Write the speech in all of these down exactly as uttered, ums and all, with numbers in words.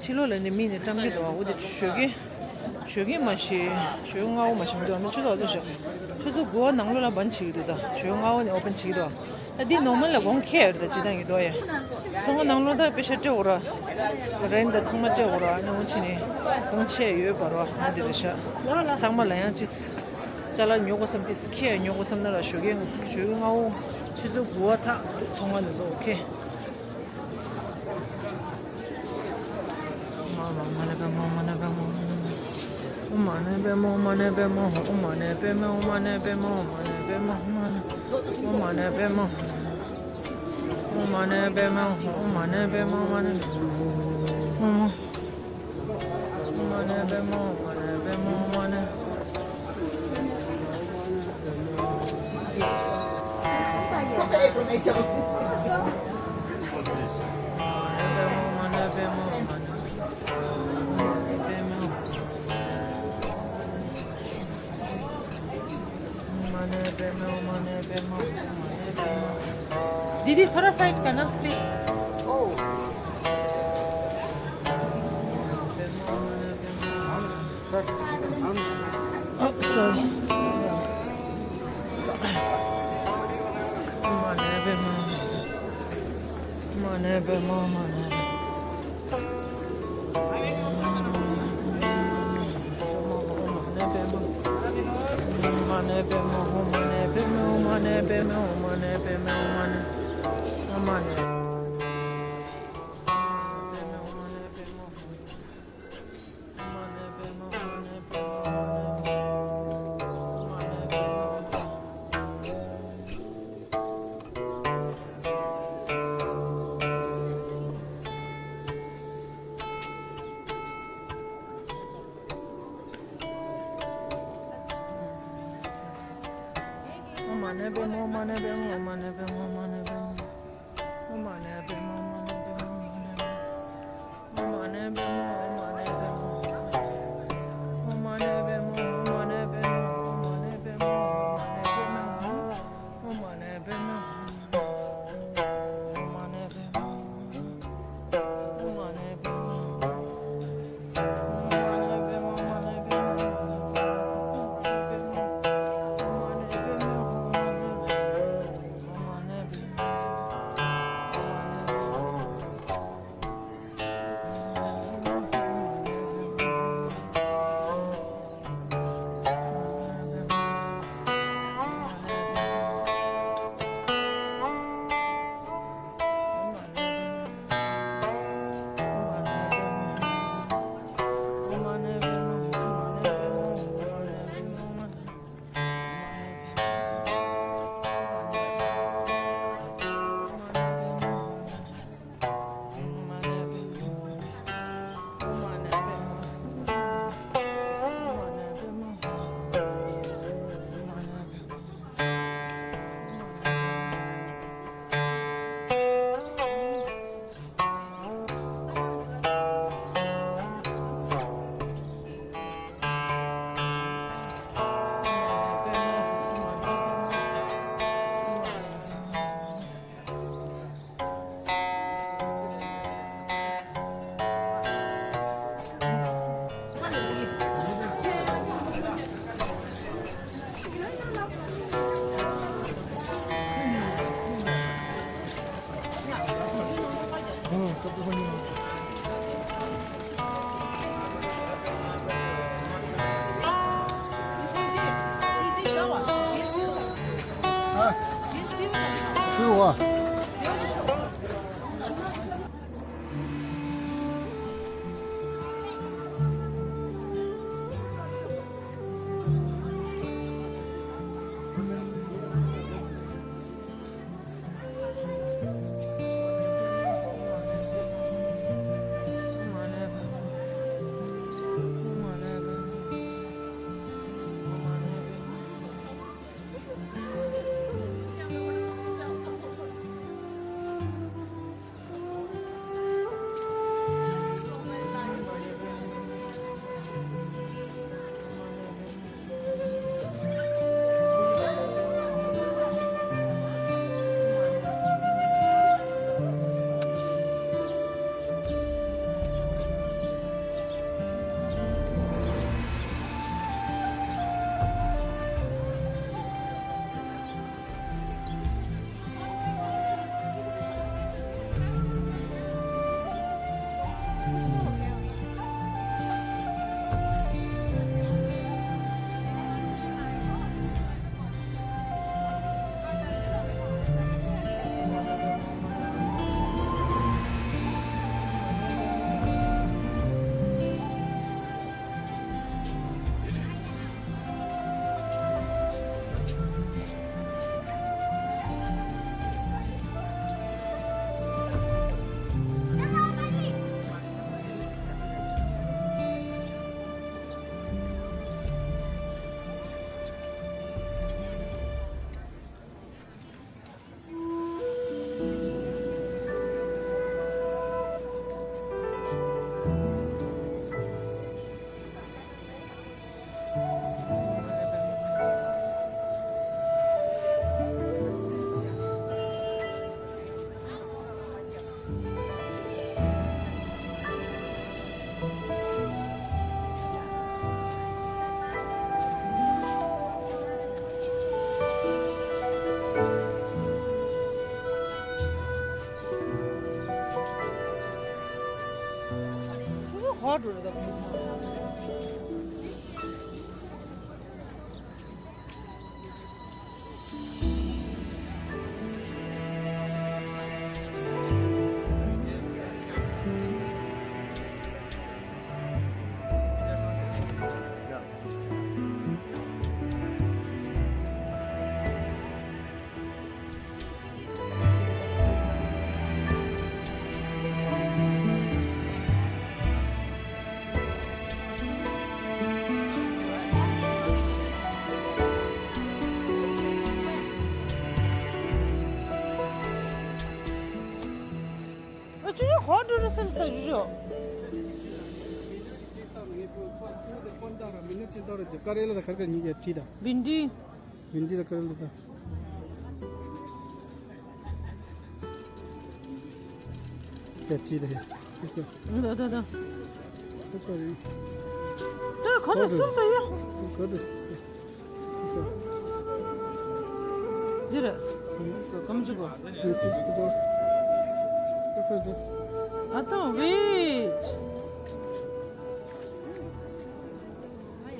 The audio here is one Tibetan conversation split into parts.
ཕྱི་ལོགས་ལ་ནི་མི་ནི་འགྲམ་གྱི་འདུག་འོ་དེ་ཞོགས་ཀས། ཞོགས་ཀས་མ་ཤེས་ཞོགས་ཀས་སྔ་བོ་མ་ཤེས་མི་འདུག་ཨ་ནི་ཆུ་ཚོད་ཚོད་ཞག་ཆུ་ཚོད་དགུ་པ་ནང་ལོགས་ལ་བན་བྱེད་ཀྱི་འདུག་ད་ཞོགས་ཀས་སྔ་བོ་ནི་ཨོ་པན་བྱེད་ཀྱི་འདུག་ད་འདི་ནོར་མལ་ལ་གོང་ཁེ་ཡར་ད་ཅི་ད་ཡིན་འདུག་ཡ། ཚོང་ཁང་ནང་ལོགས་ད་པེ་ཤ་སྤྲད་འོ་ར། རེན་ད་ཚང་མ་སྤྲད་འོ་ར་ཨ་ནི་འོ་ཕྱི་ནི་གོང་ཆེ་ཡོད་པ་ར་ཨ་འདི་རེད་ཤག་ཚང་མ་ལ་ཡང་ཅི། ཅ་ལག་ཉོ་དགོས་བསམ་ཏེ་ཁྱེད་ཉོ་དགོས་བསམ་ན་ལ་ཞོགས་ཀས་ཞོགས་ཀས་སྔ་བོ་ཆུ་ཚོད་དགུ་པ་ཐག་ཚོང་བ་ནས་བཟོ་ཨོ་ཁེ། दीदी, थोड़ा साइड करना, please. Oh, sorry. ཨ་ཅོ་ཅོ་ཧོ་ཀྲུ་རུ་སེམས་ས་ཅོ་ཅོ། བིན་ཌི། བིན་ཌི་ལ་ཀར་ལ་ད། ཡ་ཅི་ད་ཡ། This one. ད་ད་ད། This one. ད་ཁ་ལ་སུམ་ད་ཡ། Go to this one. འདི་རེད། སྐམ་ཅིག་གོ། This is the one. ཨ་ཏོ་ཝེཊ།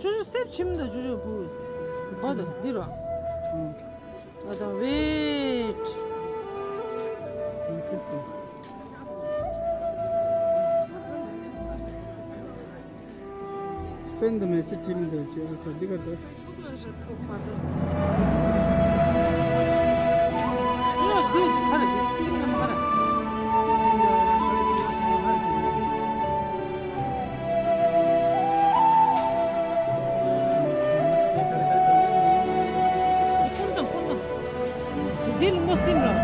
ཅུ་ཅུ་སེབ་ཆིམ་ད་ཅུ་ཅུ་བུ། བ་ད་འདི་རོ། ཨ་ཏོ་ཝེཊ། This is the Send the message team the Sardiga. འདི་ལུང་པ་སིམ་ར།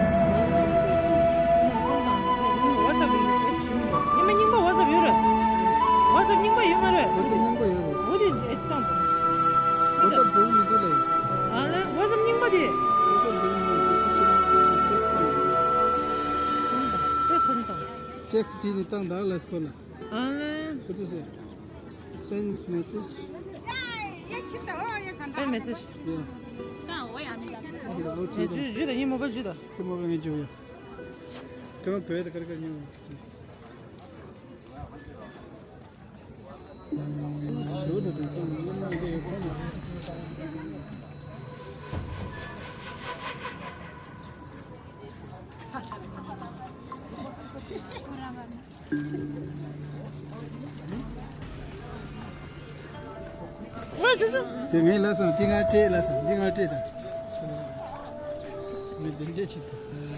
ཉི་མ་རྙིང་པ་ཝ་ཙབ་ཡོད་རེད། ཝ་ཙབ་རྙིང་པ་ཡོད་མ་རེད། ཝ་ཙབ་རྙིང་པ་ཡོད་རེད། འོ་དེ་ཨེ་བཏང་། ཝ་ཙབ་འགྲོ་མི་འདུག་ལེ། ཨ་ལེ་ཝ་ཙབ་རྙིང་པ་དེ། ཝ་ཙབ་འགྲོ་མི་འདུག་ཊེག་སི་བྲིས་ནས་བཏང་། ཊེག་སི་བྲིས་ནས་བཏང་ད་ལས་ཁོ་ལ། ཨ་ལེ། ཁོ་ཚོ་སེ། Send message. Send message. Yeah. ཇུ་ཇུ་ད་ཡིན་མོ་བ་ཇུ་ད། ཁོ་མོ་བ་ངས་ཇུ་ཡ། ཁོ་མོ་བོད་ད་ཀར་ཀར་ཉོ། ཞོ་ད་དེ་ཚོ་ངོ་མ་འདི་ཡོད་ཁོ་ན། དེ་ངས་ལབ་སོང་། དེ་ང་སྤྲད་ལབ་སོང་། འདི་ང་སྤྲད་དང་། མི་འདི་འདྲས་ཆེ་དང་།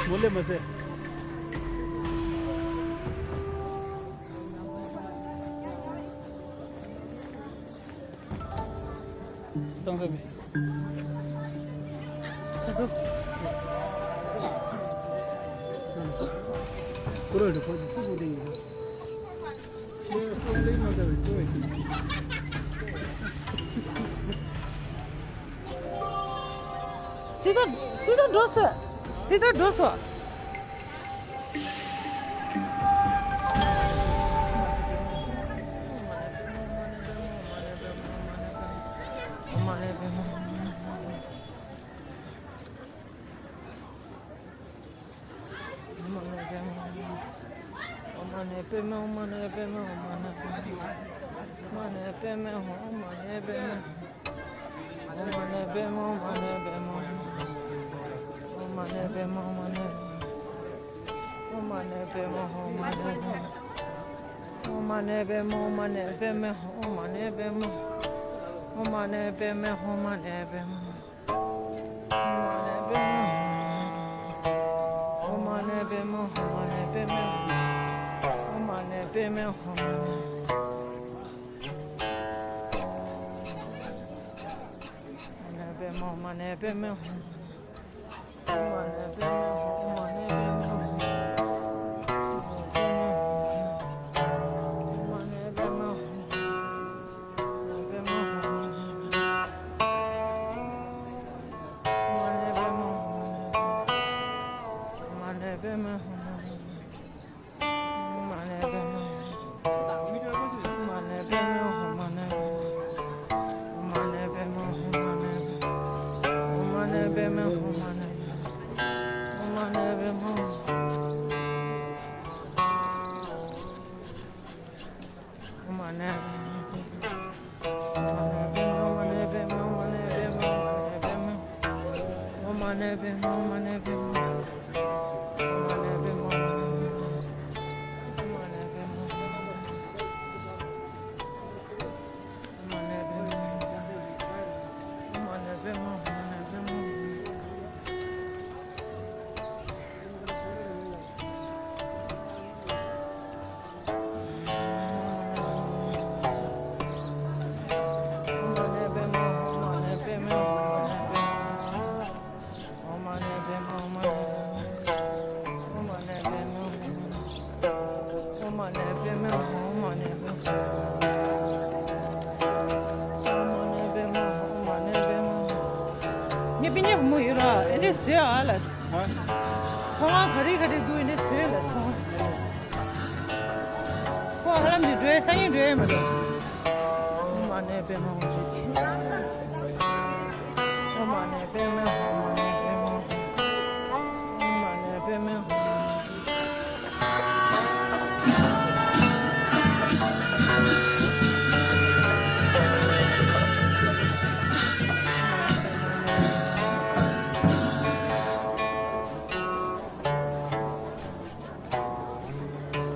མོ་ལེ་མ་ཟེར། བཏང་ས་མེད། ཁོ་ར་རེ་ཁོ་ཚོ་སུ་སུ་དེ་ཡིན་ན། སི་ཏ་སི་ཏ་འགྲོ་སོ། སི་ཏ་འགྲོ་སོ། ངས་པི་ཉེ་བུ་མོ་ཡོད་ར། ཨེ་འདྲས་བཟོས་ཨ་ལ། ཧ། ཚོང་བ་ག་རེ་ག་རེ་འདུག་ཨེ་འདྲས་བཟོས་ལ་སོང་། ཁོ་ཧ་ལམ་གྱི་འགྲོ་ཡ་སང་ཉིན་འགྲོ་ཡ་མ་རེད། ཨོཾ་མ་ཎི་པདྨེ་ཧཱུྃ་ཅིག་ཨོཾ་མ་ཎི་པདྨེ་ཧཱུྃ། ཨོཾ་མ་ཎི་པདྨེ་ཧཱུྃ། ཨོཾ་མ་ཎི་པདྨེ་ཧཱུྃ།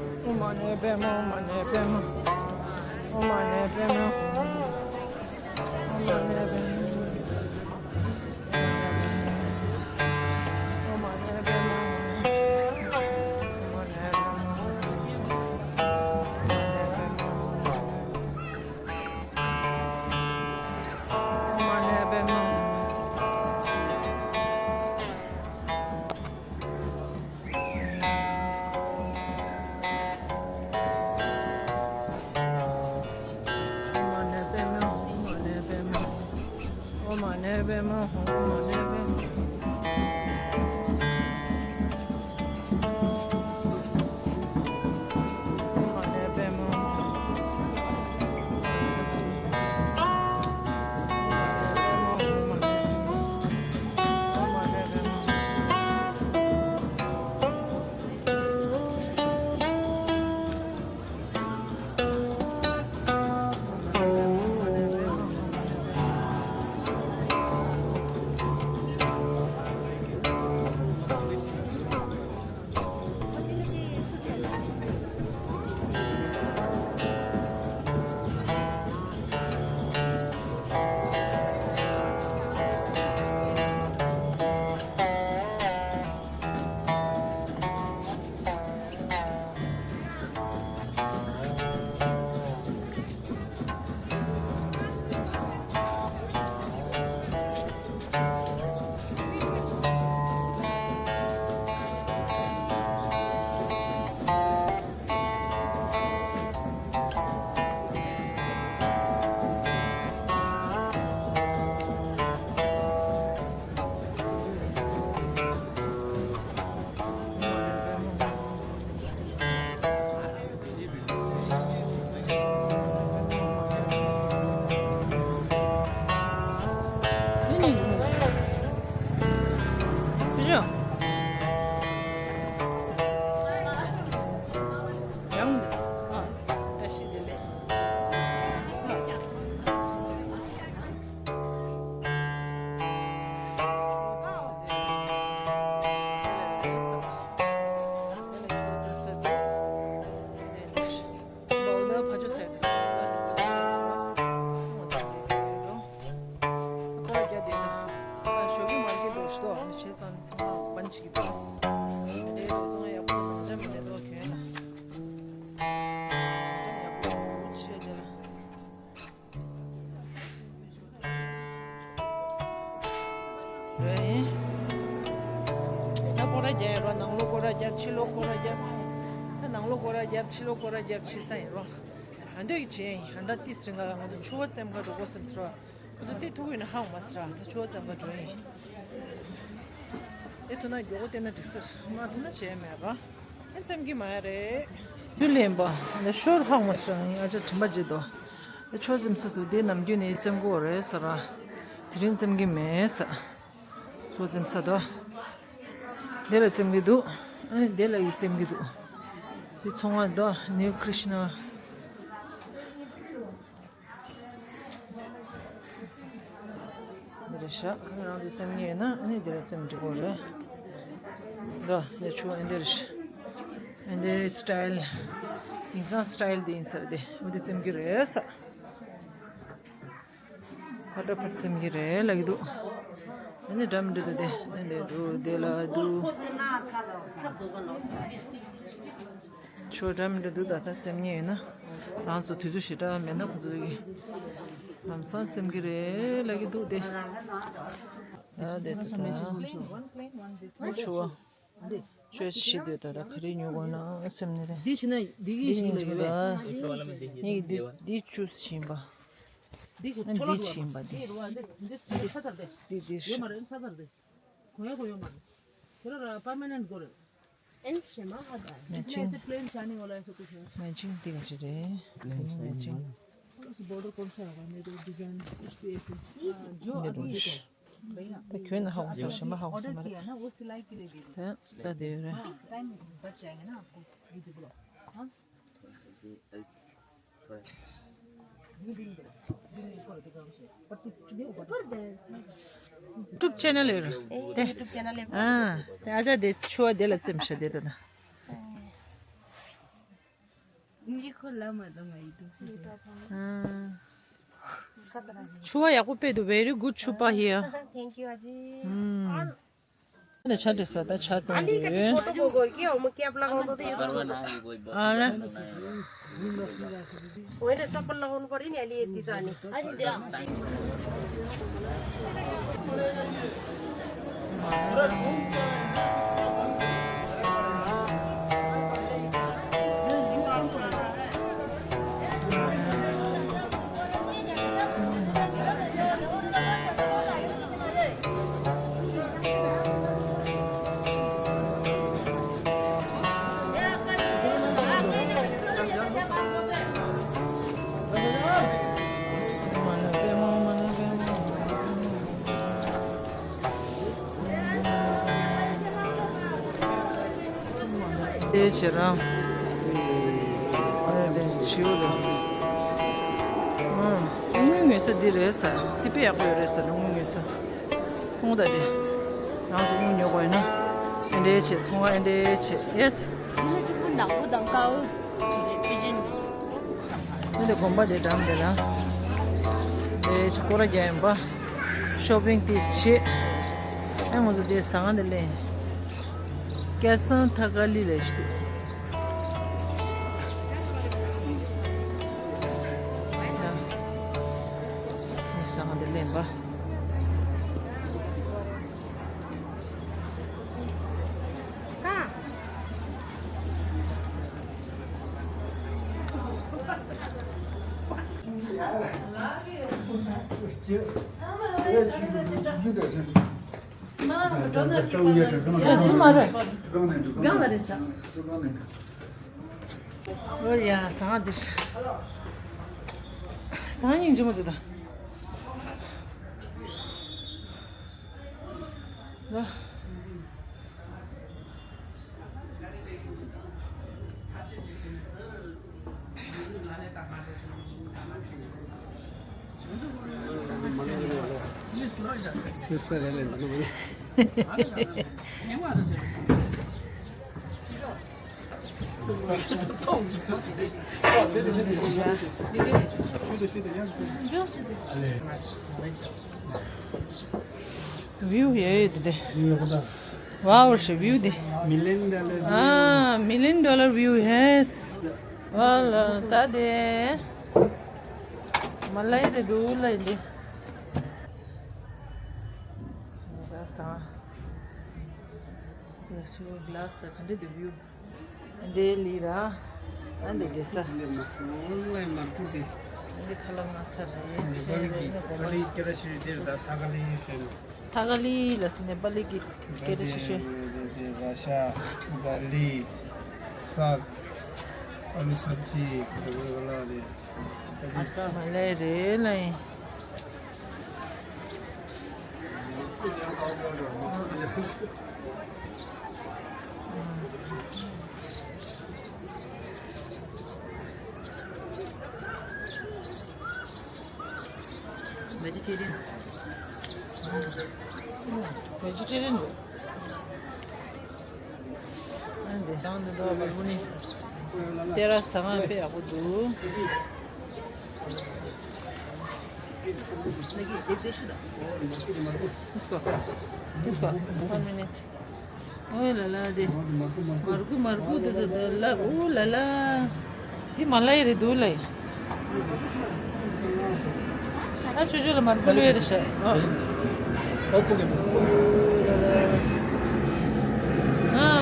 ཨོཾ་མ་ཎི་པདྨེ་ཧཱུྃ། ཨོཾ་མ་ཎི་པདྨེ་ཧཱུྃ། ཨོཾ་མ་ཎི་པདྨེ་ཧཱུྃ། ཨོཾ་མ་ཎི་པདྨེ་ཧཱུྃ། ཨོཾ་མ་ཎི་པདྨེ་ཧཱུྃ། ཨོཾ་མ་ཎི་པདྨེ་ཧཱུྃ། ཨོཾ་མ་ཎི་པདྨེ་ཧཱུྃ། ཨོཾ་མ་ཎི་པདྨེ་ཧཱུྃ། ད་སྐོར་ར་རྒྱག་ཡོད་ར། ནང་ལོགས་སྐོར་ར་རྒྱབ། ཕྱི་ལོགས་སྐོར་ར་རྒྱབ། ད་ནང་ལོགས་སྐོར་ར་རྒྱབ། ཕྱི་ལོགས་སྐོར་ར་རྒྱབ། ཕྱི་ས་ཡིན་རོ། ཨ་འདོད་ཀྱི་བྱས་ཡིན། ཨ་ད་ཏིས་རིང་ག་ང་ཚོ་ཆུ་བོ་ཙམ་ག་འགྲོ་དགོས་སེམས་སོ། ཁོ་ཚོ་དེ་ཐུག་ཡོད་ན་ཧ་གོ་མ་སོང་ར། ད་ཆུ་བོ་ཙམ་ག་འགྲོ་ཡིན། དེ་ཐུག་ན་མགྱོགས་པོ་བལྟས་ན་འགྲིག་ཟེར། མ་ཐུག་ན་བྱས་མེད་ར། ཨེ་ཙམ་གྱི་མ་ཡ་རེད། རྒྱུ་ལེན་པ་ལ་ཤོར་ཧ་གོ་མ་སོང་ར། ང་ཚོ་དྲན་པ་བརྗེད་དོ། ཆོས་འཛིན་ས་དུ་དེ་ནམ་རྒྱུན་ནས་འཛིན་གོ་རེད་ཟེར་ར། དེ་རིང་འཛིན་གི་མེད་ཟེར། ཆོས་འཛིན་ས་དུ། དེ་ལ་འཛིན་གི་འདུག་ཨ་ནི་དེ་ལ་ཡི་འཛིན་གི་འདུག་དེ་ཚོང་བ་དུ་ནིའུ་ཀྲིཤ་ན། འདི་རེ། ཤ་རང་དུ་བཙེམ་ཉེ་ན་ཨ་ནི་དེ་ལ་བཙེམ་འགྲོ་གོ་རེད། འདི་ནས་ཆུ་ཨེ་འདིར་ཨེ་འདིར་སི་ཊལ་ཡིན་ཙང་སི་ཊལ་དེ་ཡིན་ས་རེད་དེ། འོ་དེ་བཙེམ་གི་རེད་ས། ཕ་ཏྲ་ཕར་བཙེམ་གི་རེད་ལབ་ཀྱི་འདུག་ཨ་ནི་འདྲ་མི་འདྲ་འདུག་དེ་ཨེ་འདིར་འདུག་དེ་ལ་འདུག་ཆུ་འདྲ་མི་འདྲ་འདུག་ད་ལྟ་བཙེམ་ཉེ་ཡོད་ན། རང་ཚོ་དུས་ཚོད་ཞེ་དྲག་མེད་ན་ཁོ་ཚོ་གི་ལམ་སང་བཙེམ་གི་རེད་ལབ་ཀྱི་འདུག་དེ། ཨ་དེ་ད་ད་ཆུ་བ་ཆུ་ཞིག་འདུག་ད་ད་ག་རེ་ཉོ་དགོས་ན་སེམས་ནི་རེད། འདི་ཕྱིན་ན་འདི་གི་འདི་ཉོ་དགོས་ད། ངས་འདི་འདི་ཆུ་ཞིམ་པ། འདི་གི་ཨ་འདི་ཆུ་ཡིན་པ་འདི། འདི་ཡོད་མ་རེད་ས་ཚར་དེ། འདི་འདི་ཡོད་མ་རེད་ས་ཚར་དེ། གོ་ཡ་གོ་ཡོད་མ་རེད། ཁྱོད་རང་པར་མ་ནན་དགོས་རེད། ཨེན་ཤེ་མ་ཧ་ད། མེ་ཆིང་། ཨེ་སི་པི་ལེན་ཆ་ནི་ཝ་ལ་ཨེ་སི་ཀུ་ཤ། མེ་ཆིང་དེ་ག་ཅི་རེད། དེ་ནི་མེ་ཆིང་། སི་བོར་ཌར་ཀོན་ས་ཡོད་ག་ནི་དེ་ཌི་ཛའིན་ཨིས་ཏི་ཨེ་སི། ཨ་ཇོ་འདི་ཨ་རུ་ཡི་ད་ཁྱོད་ན་ཧ་གོ་ས་ཞེ་མ་ཧ་གོ་ས་མ་རེད། ད་ད་དེ་ཡོད་རེད། ཐོ་རེ་ཡུ་ཊུབ་ཅེ་ནལ་ཡོད་རེད། དེ་ཡུ་ཊུབ་ཅེ་ནལ་ཡོད་རེད། ཨ་དེ་ཨ་ཅག་དེ་ཆུ་བ་དེ་ལ་བཙེམ་ཤ་དེ་ད་ན། ཨ་ཆུ་བ་ཡག་པོ་སྤེལ་འདུག Very good ཆུ་བ་here. Thank you, Aji. ཨུམ། ད་ཆ་འདྲི་ས་ད་ཆ་སྟོན་དུས། ཨ་ལ། དེ་བྱེད་རང་། ཨ་དེ་བྱིའུ་དང་། ཨང་། དངུལ་ཉོ་ས་འདི་རེད་ས། དེ་དཔེ་ཡག་པོ་ཡོད་རེད་ས་དངུལ་ཉོ་ས། ཁོང་ད་དེ། རང་ཚོ་དངུལ་ཉོ་དགོས་ན། ཨེ་འདྲའི་བྱེད་ཚོང་ཁང་ཨེ་འདྲའི་བྱེད་ཡེས། དངུལ་གཅིག་པུ་ནག་པོ་དང་དཀར་པོ། པི་ཅིན། འདི་དགོན་པ་དེ་འགྲམ་དེ་ལ། དེ་ཆུ་སྐོར་ར་རྒྱག་ཡིན་པ། ཤོ་པིང་ཏིས་བྱེད། ཨེ་ང་ཚོ་དེ་ཟ་ཁང་དེ་ལེན། སྐལ་བཟང་ཐ་ཀ་ལི་ལས་ཤི། ཟ་ཁང་དེ་ལེན་པ། ཨོ་ཡ། ཟ་ཁང་འདིར། ཟ་ཁང་སྙིང་རྗེ་མོ་འདུག་ད། ལ། ཝིའུ་ཡ་ཡོད་དེ། ཝའོ་ཞེ་ཝིའུ་དེ། Million dollar view. ཨ་མི་ལི་ཡོན་ཌོ་ལར་ཝིའུ་ཡེས། ཝ་ལ་ད་དེ། མ་ལ་ཡི་དེ་འདུག་ལ་ཡིན་དེ། ད་ས། ལ་སུ་གྷ་ལ་སི་ད་ག་འདྲ་འདུག་ཝིའུ། འདྲེ་ལི་ར། ཨ་འདི་འདྲེ་ས། འདི་མ་སོང་ལ་མ་ཐུག་དེ། འདི་ཁ་ལག་མ་ཚར་རེད། ནེ་པ་ལི་གི་ནེ་པ་ལི་སྐད་ཆ་ཞུ་དེ་ད་ཐ་ཀ་ལི་ཟེར། ཐ་ཀ་ལི་ལ་ནེ་པ་ལི་གི་སྐད་ཆ་ཞུ་ཞུ། དེ་ར་ཤ་དང་ལི་སག་ཨ་ལུ་སབ་ཇི་དེ་ལ་རེད། མ་ལས་རེད་ལ་ཡིན། Vegetarian. བེ་ཇི་ཊེ་རི་ཡན་རེད། ཨ་འདི་དང་འདི་འདྲ་བ་བར་བུ་ནི་ཏེ་ར་ཟ་ཁང་དཔེ་ཡག་པོ་འདུག One minute. ཨོ་ལ་ལ་དེ། མར་ཁུ་མར་ཁུ་དེ་དེ་དེ་ལ་ཨོ་ལ་ལ། དེ་མ་ལ་ཡི་རེད་འདུག་ལ། ཨ་ཆུ་ཆུ་ལ་མར་ཁུ་ལུས་རེད་ཤག་ཨ་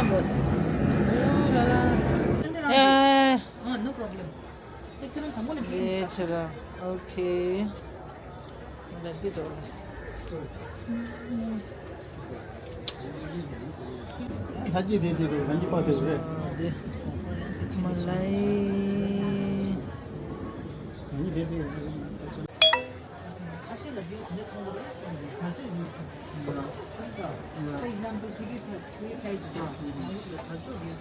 བས། ཨེ། ཨེ་ཆེ་ལ། ཨོ་ཁེ། ལ་འདི་འགྲོ་ལ། ལྷ་རྗེ་དེ་དེ་རེད། ལྷ་རྗེ་པ་དེ་རེད། ཨ་དེ། མ་ལ་ཡི། ལྷ་རྗེ་དེ་དེ་རེད། ཁ་ཤས་ལ་བེའུ་དེ་འདྲ་མཐོང་གི་རེད། དར་ལྕོག་ཡོད། For example, ཕ་གི་ཕ་གི་སའི་ཛི་དང་ང་ཚོ་ལ་དར་ལྕོག་ཡོད།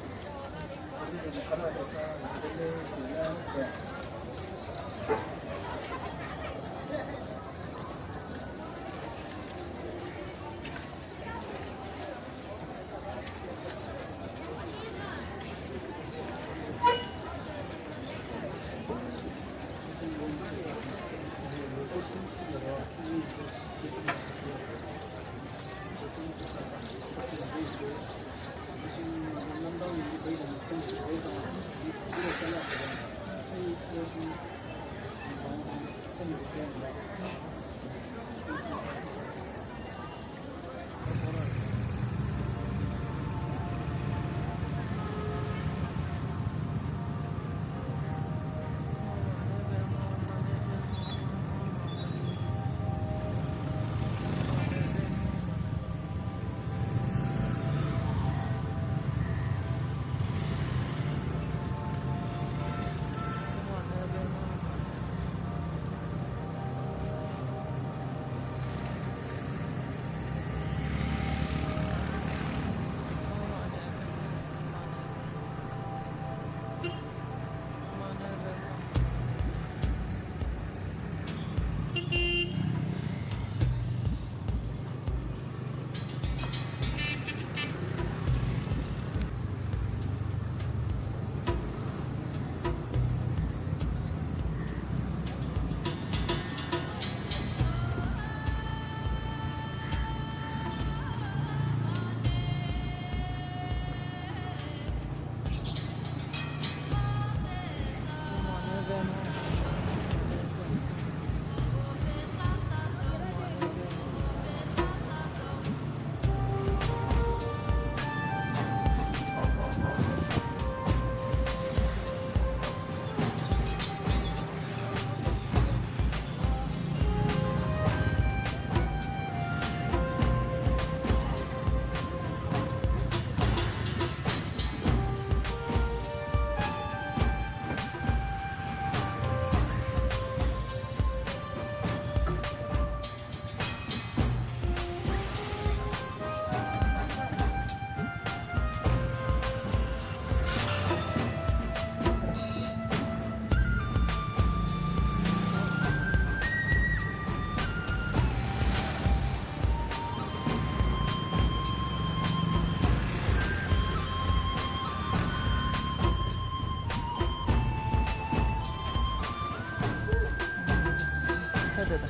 ད་ད་ད།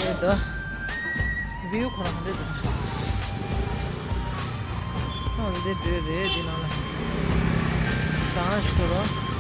ཨེ་ད། བིའུ་ཁོ་རང་ག་འདྲ་འདུག་ཨ་འདི་འདྲ་རེད། འདི་ནང་ལ་ཟ་ཁང་ཞིག་འདུག་རོ།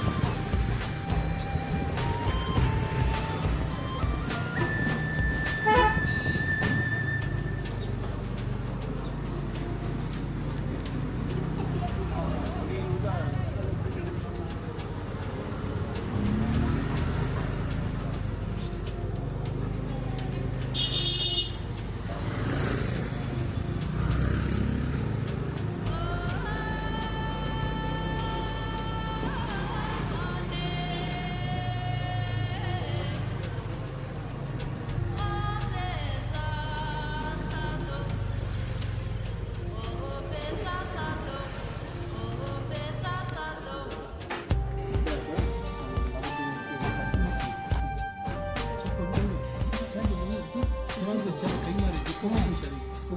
ག་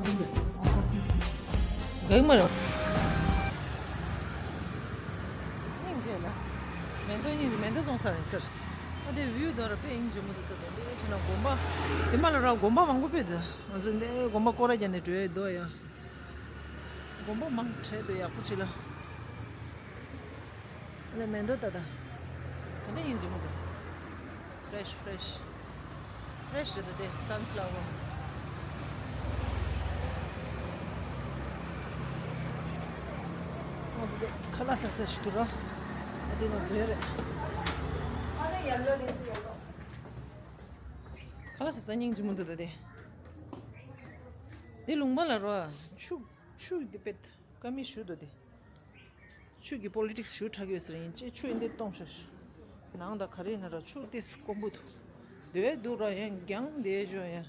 ཡི་མ་རེད། སྙིང་རྗེ་ལ། མེ་ཏོག་སྙིང་རྗེ། མེ་ཏོག་བཙོང་ས་རེད་ཟེར། ཨ་དེ་བིའུ་དོ་ར་དཔེ་སྙིང་རྗེ་མོ་འདུག་ད་དེ་འདྲའི་ཕྱིན་ན་དགོན་པ། དེ་མ་ལ་ར་དགོན་པ་མང་པོ་དཔེ་འདུག་ང་ཚོ་འདི་དགོན་པ་སྐོར་ར་རྒྱག་ནས་འགྲོ་ཡས་འདུག་ཡ། དགོན་པ་མང་དྲགས་འདུག་ཡག་པོ་ཅིག་ལ། ཨ་ལེ་མེ་ཏོག་ད་ད། དེ་འདྲ་སྙིང་རྗེ་མོ་འདུག Fresh, fresh. Fresh རེད་དེ། Sunflower. ང་ཚོ་དེ་ཁ་ལག་ཟ་ས་ཞིག་འདུག་ར། ཨ་དེ་ནང་འཛུལ་རེད། ཁ་ལག་ཟ་ས་སྙིང་རྗེ་མོ་འདུག་ད་དེ། དེ་ལུང་པ་ལ་རོ། ཆུ་ཆུ་དེ་དཔེ་དཀའ་མི་ཞུ་འདུག་དེ། ཆུ་གི་པོ་ལི་ཊིག་སི་ཞུ་དྲག་ཡོད་ཟེར་ཡིན་ཅེ། ཆུ་ཡིན་དེ་གཏོང་ཤ་ཤ། ནང་ད་ག་རེ་ཡིན་ན་ར་ཆུ་ཏིས་དཀོན་པོ་འདུག་དེ་བས་འདུག་ར་ཡང་རྒྱང་དེ་ཞོ་ཡ།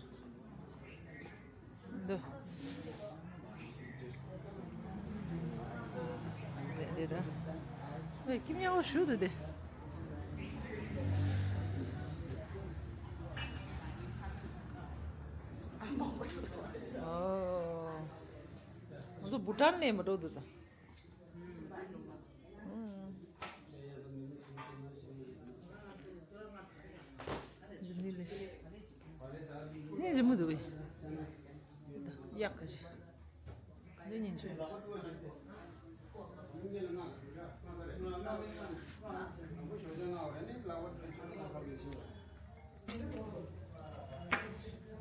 འདུག་དེ་དེ་ད། ཨེ་ཀི་མྱ་བ་ཞུ་འདུག་དེ། ཨོ། ང་ཚོ་བྷུ་ཊན་ནས་མ་འགྲོ་འདུག་ད། ནི་རི་མོ་འདུག་གས། ཡག་ག་ཅི། འདི་ཉིན་ཆོས།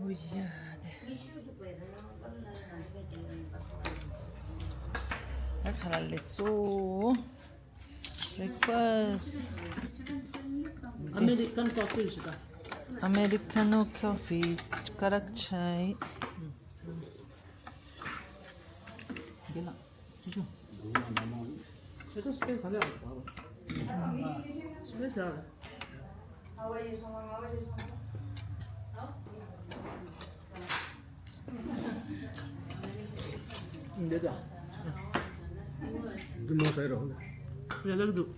ཨོ་ཡ་དེ། ཨ་ཁ་ལ་ལེ་སོ། Breakfast. American coffee ཞིག་ག Americano coffee. ཀ་རག་ཆའི། འདི་ལ། ཅི་བྱུང་། ཁྱེད་ཚོ་སྤེ་ག་ལ་ཡོད་པ། སྤེ་ཟ། འདི་ད། འདི་མོ་ཟེར་རོ། ཡ་ལག་འདུག